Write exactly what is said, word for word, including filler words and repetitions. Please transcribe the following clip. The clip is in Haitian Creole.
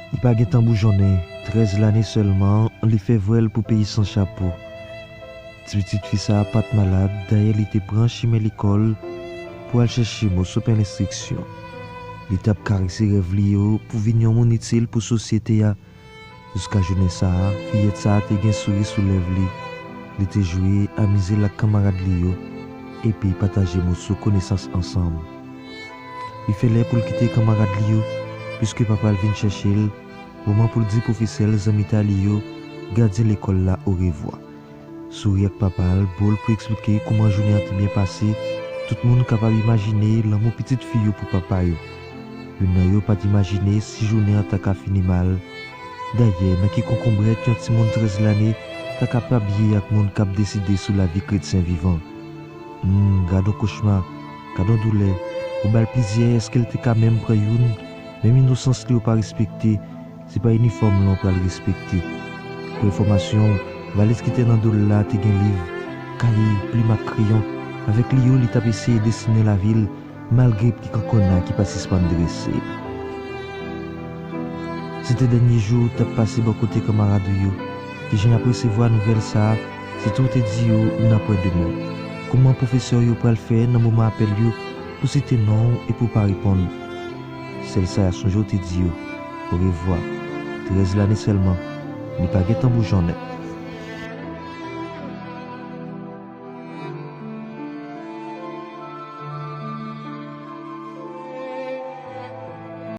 Li pa gentan boujonnen, trèz lane sèlman, li fè vwèl pou peyi san chapo. Ti pitit fi sa a pa t malad, dayè li te pran chimen lekòl pou al chèche moso pen lenstriksyon. Li t ap karese rèv li yo pou vin yon moun itil pou sosyete a. Jiska jounen sa a, fiyèt sa a te gen souri sou lèv li. Li te jwe, amize l ak kanmarad li yo, epi pataje moso konesans ansanm. Li fè lè pou l kite kanmarad li yo, piske papa l vin chèche l, moman pou l di pwofesè l, zanmi ta li yo, gadyen lekòl la orevwa. Souri ak papa l, bo l pou eksplike kouman jounen an te byen pase, tout moun kapab imajine lanmou pitit fi yo pou papa yo. Youn nan yo pa t imajine si jounen an ta ka fini mal. Dayè, nan ki konkonbrèt yon timoun trèz lane ta kapab ye ak moun k ap deside sou lavi kretyen vivan? Hmm, gadon kochma, gadon doulè, ou ba l plizyè, èske l te ka menm pran youn? Menm inosans li ou pa respekte, se pa inifòm lan ou pral respekte. Pou enfòmasyon w, valiz ki te nan do l la te gen liv, kaye, plim ak kreyon. Avèk li yo, li t ap eseye desinen lavi l, malgre pti kankonna ki pa sispann drese. Se te dènye jou w t ap pase bò kote kanmarad ou yo. Kijan y ap resevwa nouvèl sa a, sitou w te di yo n ap wè demen? Kòman pwofesè w yo pral fè nan moman apèl yo pou site non w e pou w pa reponn? Sèl sa y ap sonje w te di yo, orevwa. Trèz lane sèlman, li pa gentan boujonnen.